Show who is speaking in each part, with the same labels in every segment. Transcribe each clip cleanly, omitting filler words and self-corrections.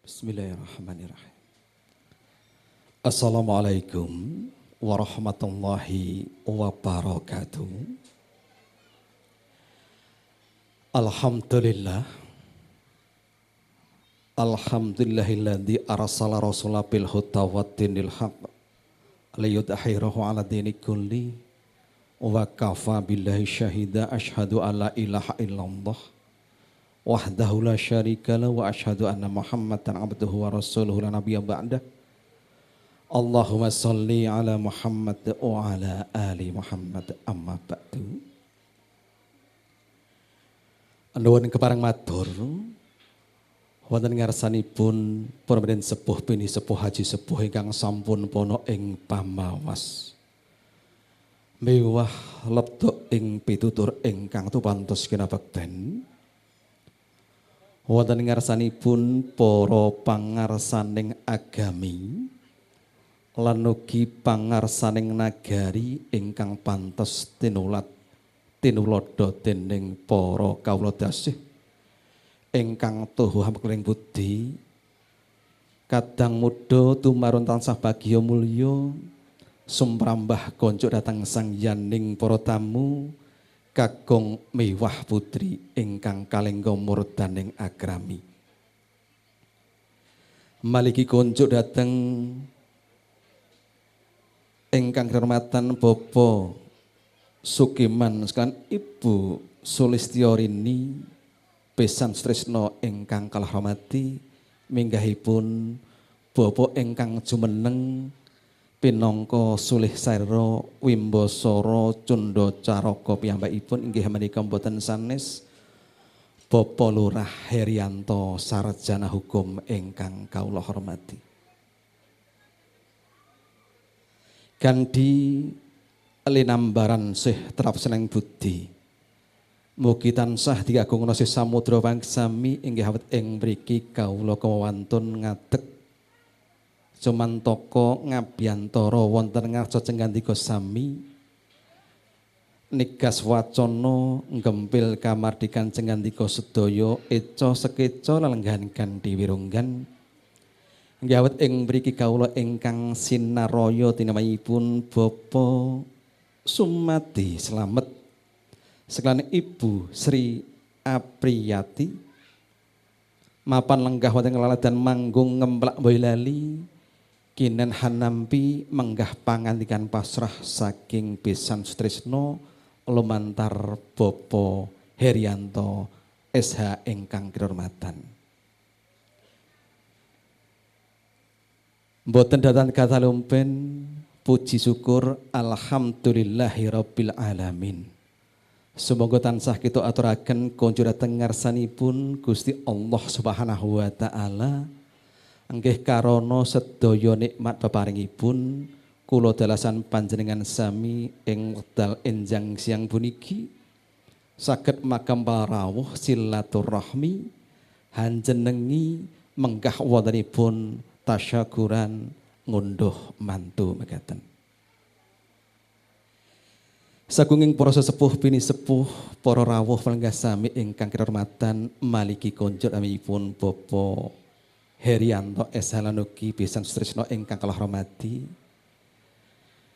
Speaker 1: Bismillahirrahmanirrahim. Assalamualaikum warahmatullahi wabarakatuh. Alhamdulillah. Alhamdulillahilladzi arsala rasulahu bil huda wad dinil haqq liyudhhirahu ala dini kulli wa kafa billahi syahida. Asyhadu an la ilaha illallah wahdahu la syarika lahu wa asyhadu anna Muhammadan abduhu wa rasuluhu la nabiyya ba'dah. Allahumma salli ala Muhammad wa ala ali Muhammad, amma ba'du. Nuwun kepareng matur wonten ngarsanipun para sepuh pini sepuh haji sepuh ingkang sampun pono ing pamawas mewah lebda ing pitutur ingkang tupantos kinabekten. Wonten ngarsanipun para pangarsaning agami lan ugi pangarsaning nagari ingkang pantes tinulat tinuladha dening para kawula dasih ingkang tuhu hamekling budi kadang muda tumarun tansah bagya mulya sumrambah konjuk dhateng sang yaning para tamu kakung mewah putri ingkang kalengga murdaning akrami. Maliki konjuk dhateng ingkang kinurmatan Bapak Sukiman sekalian Ibu Sulistyorini besan sutresna ingkang kalah hormati, minggahipun Bapak ingkang jumeneng pinangka Sulih Saira Wimbasara Cunda Caraka piyambakipun inggih menika mboten sanes Bapak Lurah Herianto sarjana hukum ingkang kawula hormati. Gandhi linambaran sih terap seneng budi mugi tansah diagungna sih samudra wangsami inggih awet ing mriki kawula kawantun ngadeg sumantaka ngabiyantara wonten ngarsa cenggantika sami nigas wacana nggempil kamardikan cenggantika sedaya eca sekeca lelenggahan gandhi wirunggan. Inggih awet ing mriki kawula ingkang sinaraya tinampanipun Bapak Sumadi Slamet sekalian Ibu Sri Apriyati mapan lenggah wonten laladan manggung ngemplak Boyolali kinen hanampi menggah pangandikan pasrah saking besan sutresna lumantar Bapak Herianto SH ingkang kinurmatan. Mboten datan katalumpen puji syukur alhamdulillahirabbil alamin. Semoga tansah kita aturaken konjuk dhateng ngarsanipun Gusti Allah Subhanahu wa taala. Nggih karana sedaya nikmat peparingipun kula dalasan panjenengan sami ing wekdal enjang siang puniki saged makempal rawuh silaturahmi hanjenengi menggah wontenipun tasyakuran ngunduh mantu mekaten. Sagunging para sesepuh pini sepuh para rawuh lenggah sami ingkang kinurmatan maliki konjuk namipun Bapak Herianto SH lan ugi besan sutresna ingkang kula hormati.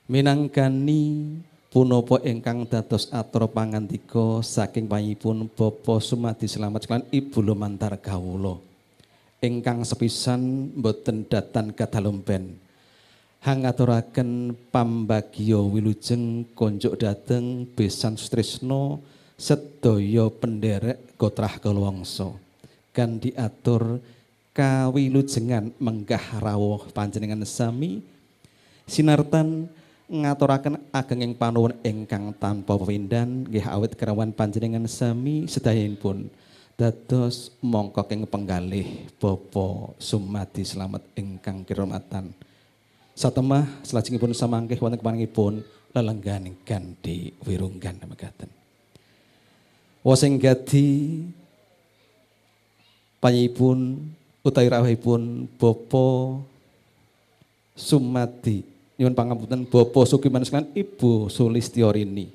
Speaker 1: Minangkani punapa ingkang dados atur pangandika saking panyipun Bapak Sumadi Slamet sekalian Ibu lumantar kawula ingkang sepisan boten datan kadalumpen hangaturaken pambagya wilujeng konjuk dhateng besan sutresna sedaya penderek gotrah kalawangsa kan diatur kawilujengan menggah rawuh panjenengan sami sinartan ngaturaken agenging panuwun ingkang tanpa pepindhan nggih awit kerawan panjenengan sami sedayanipun dados mongko ing penggalih Bapak Sumadi Slamet ingkang kinurmatan. Satemah salajengipun samangke wonten keparengipun lelenggahan gandhi wirunggan mekaten. Wasing gadi panyipun utawi rawuhipun Bapak Sumadi nyuwun pangapunten Bapak Sukiman sekalian Ibu Sulistyorini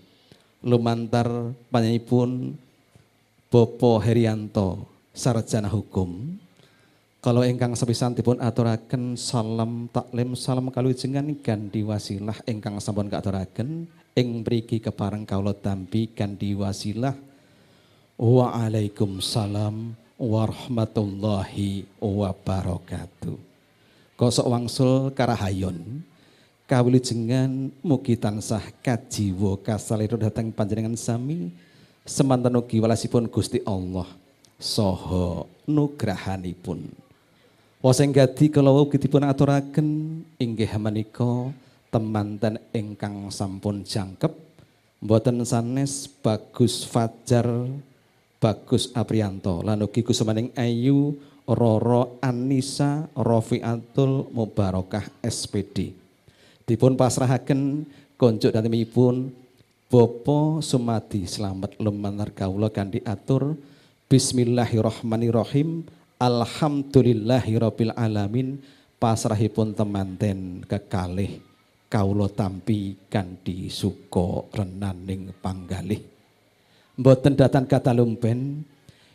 Speaker 1: lumantar panjenenganipun Bapak Herianto sarjana hukum. Kalau ingkang sepisan dipun aturaken salam taklim salam kalujengan gandhi wasilah ingkang sampun kaaturaken ing mriki kepareng kawula tampi gandhi wasilah. Waalaikumsalam warahmatullahi wabarakatuh. Kosok wangsul karahayon kawilujengan mugi tansah kajiwa kasalira dhateng panjenengan sami semanten ugi welasipun Gusti Allah saha nugrahanipun. Waseng gadi kala wau dipun aturaken inggih menika temanten ingkang sampun jangkep mboten sanes Bagus Fajar Bagus Aprianto lan ugi kusumaning ayu Roro Anissa Rofiatul Mubarokah SPD. Dipun pasrahaken konjuk dhatengipun Bapak Sumadi Slamet lumantar kawula kanthi atur Bismillahirrahmanirrahim. Alhamdulillahirabbil alamin. Pasrahipun temanten kekalih kawula tampi kanthi suka renaning panggalih. Mboten datan katalumpen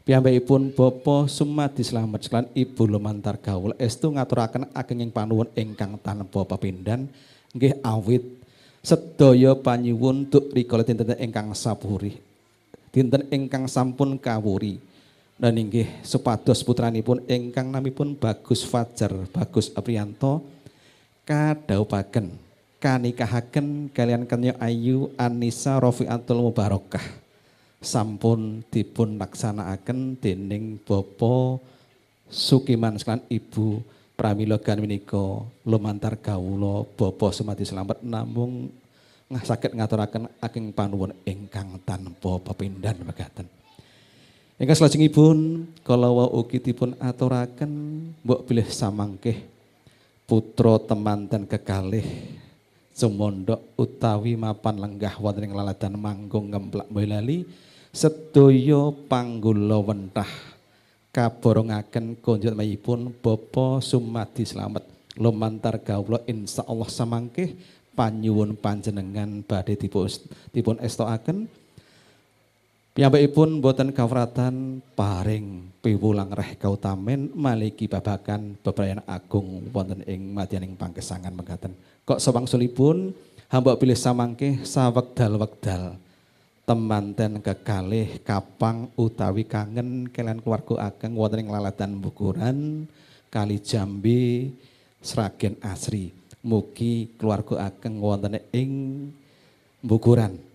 Speaker 1: piyambakipun Bapak Sumadi Slamet lan Ibu lumantar kawula estu ngaturaken agenging panuwun ingkang tanpa pepindhan nggih awit sedaya panyuwun duk rikala dinten ingkang sapuri dinten ingkang sampun kawuri. Dan inggih supados putranipun ingkang namipun Bagus Fajar Bagus Aprianto kadhawuhaken kanikahaken kalian kenya ayu Anissa Rofiatul Mubarokah sampun dipun laksanakaken dening Bapak Sukiman sekalian Ibu pramila gan menika lumantar kawula Bapak Sumadi Slamet namung saged ngaturaken ageng panuwun ingkang tanpa pepindhan mekaten. Ingkang salajengipun kala wau ugi dipun aturaken mbok bilih samangkih putra temanten kekalih sumondhok utawi mapan lenggah wonten ing laladan Manggung Ngemplak Boyolali sedaya panggula wentah kaborongaken konjutipun Bapak Sumadi Slamet lumantar kawula insyaallah samangkih panyuwun panjenengan badhe dipun estokaken. Piyambakipun boten kawratan paring piwulang reh kautamen maliki babagan bebrayan agung wonten ing madyaning panggesangan mekaten. Kok sawangsulipun hamba pilih samangke sawekdal-wekdal temanten kekalih kapang utawi kangen kalian keluarga ageng wonten ing laladan Bukuran Kali Jambi Sragen Asri. Mugi keluarga ageng wonten ing Bukuran.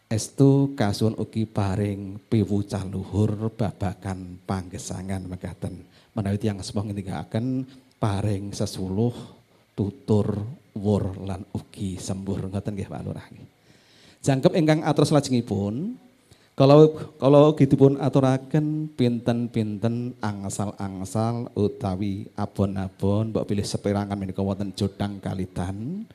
Speaker 1: Estu kasuwun ugi paring piwucal luhur babagan panggesangan mekaten. Menawi tiyang sepuh ngendikaken paring sesuluh tutur wur lan ugi sembur ngoten nggih Pak Lurah nggih. Jangkep ingkang atur salajengipun kalau ugi dipun aturaken pinten-pinten angsal-angsal utawi abon-abon mbok pilih seperangan menika wonten jodhang kalitan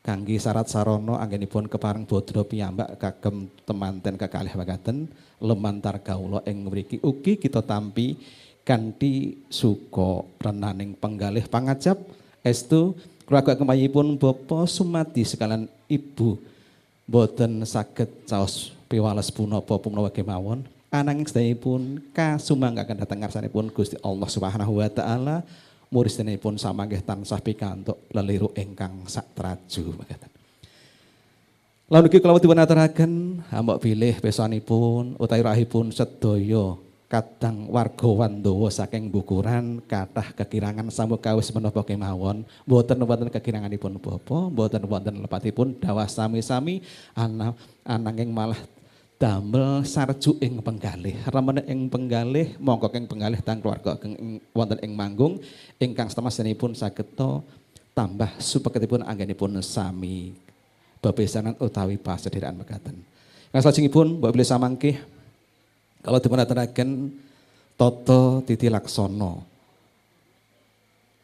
Speaker 1: kangge syarat sarana anggenipun kepareng bodho piyambak kagem temanten kekalih mekaten lumantar kawula ing mriki ugi kita tampi kanthi suka renaning penggalih pangajap estu keluarga kemayipun Bapak Sumadi sekalian Ibu boten saged caos piwales punapa punapa kemawon ananging sedayipun kasumanggaken dhateng ngarsanipun Gusti Allah Subhanahu wa taala muristanipun samangke tansah pikantuk leliru ingkang satraju mekaten. Lan ugi kula dipun aturaken hamba bilih pesanipun utawi rahipun sedaya kadang warga Wandawa saking Bukuran kathah kekirangan sampun kawis menapa kemawon mboten wonten kekiranganipun bapa mboten wonten lepatipun dawah sami-sami ananging malah damel sarju ing penggalih remene ing penggalih mongko ing penggalih tang keluarga wonten ing Manggung ingkang setemasanipun sageta tambah supeketipun anggenipun sami bebesanan utawi pasederekan mekaten. Ingkang salajengipun mbok bilih samangkih kalau dipun aturaken tata titi laksana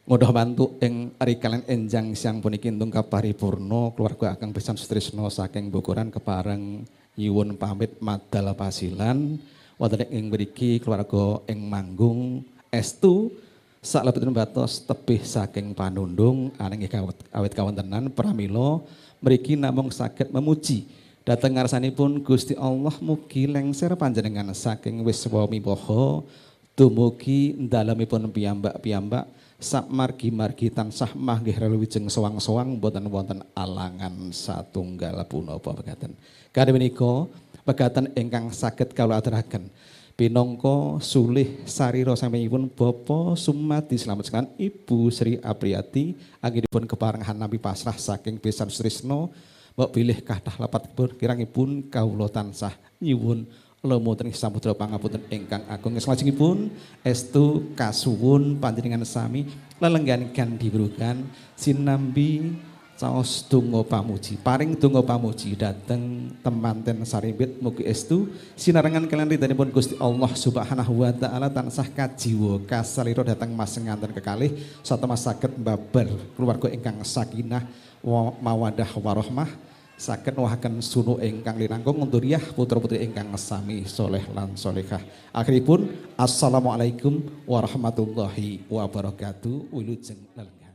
Speaker 1: ngodhoh mantu ing rikalen enjang siang puniki ndungkap paripurna keluarga ageng pisan sutrisna saking Bukuran kepareng nyuwun pamit madal pasilan wonten ing mriki keluarga ing Manggung estu saklebetipun batos tebih saking panundung ananging awit kawontenan pramila mriki namung saged memuji dhateng ngarsanipun Gusti Allah mugi lengser panjenengan saking wiswa miwaha Dumugi dalemipun piyambak-piyambak sakmargi-margi tansah manggih wilujeng sowang-sowang boten wonten alangan satunggal punapa pekaten. Kadhe menika pekaten ingkang saged kawula aturaken. Pinangka sulih sarira sampeyanipun Bapak Sumadi Slamet sekalian Ibu Sri Apriyati anggenipun keparengan nampi pasrah saking besan sutrisno mbok bilih kathah lepatipun kirangipun kawula tansah nyuwun lumuntur ing samudra pangapunten ingkang agung. Salajengipun estu kasuwun panjenengan sami lelenggan gandhi sinambi caos donga pamuji, paring donga pamuji dhateng temanten sarimbit mugi estu sinarengan kaliyan ridhanipun Gusti Allah Subhanahu wa taala tansah kajiwa kasalira dhateng masenganten kekalih satemah saged mbabar keluarga ingkang sakinah mawadah warahmah saged nuwahaken sunu ingkang linangkung ndzuriyah putra-putri ingkang sami soleh lan solehah. Akhiripun assalamualaikum warahmatullahi wabarakatuh. Wilujeng lelenggan.